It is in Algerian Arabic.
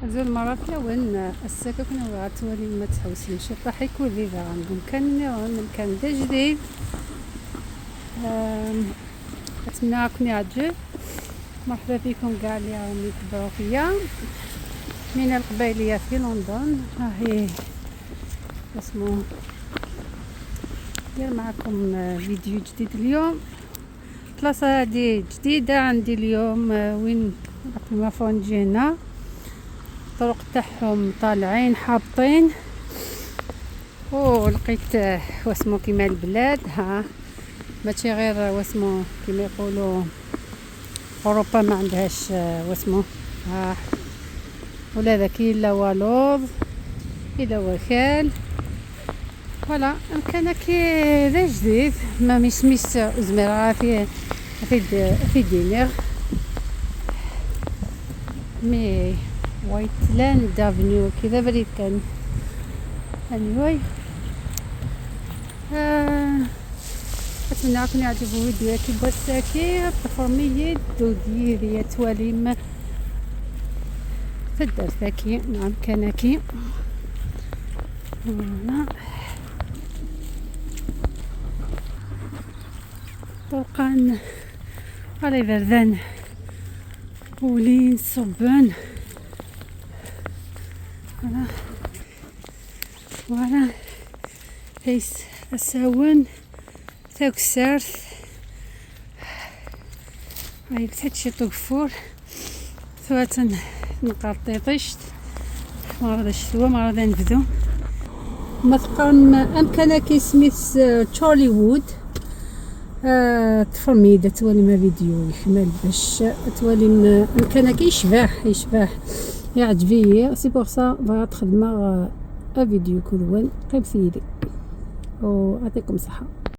زول مرات لون السكك تولي ما تحوسين شي طاح يكون ذي عندهم كان كان دا جديد. اتمنى راكم يعجب. مرحبا بكم كاع اللي راهم يتبعوا فيا من القبيليه في لندن. راهي اسمو ندير معكم فيديو جديد اليوم. البلاصة هذه جديدة عندي اليوم، وين ما فوا نجي هنا الطرق تاعهم طالعين حابطين. ولقيت واسمو كيما البلاد، ها ماشي غير واسمو كيما يقولوا اوروبا ما عندهاش واسمو، ها ولا ذاك الا والوض الا وكال. فوالا كان كي ذا جديد ما ميس زميرة في دينير مي وايتلاند افنيو كذا بريد كان. انيواي اتمنى راكم يعجبوا فيديو كي بوساكي بفورميي دودي تواليم تدار ثاكي. نعم كناكي فوالا طرقان على بردان ولين صبان. فوالا فوالا هيس الساون تاكسارث هاي بتحط طوق فور ثواتن نقرطيطشت ما غادا الشتوى ما غادا نبدو. مثقا امكان كي سميت تشارلي وود. تفرميدة توالي ما فيديو يكمل باش توالي امكان كي يشبح يعجبني. سي بور سا بغا تخدم فيديو كل وين قيم سيدي ويعطيكم الصحة.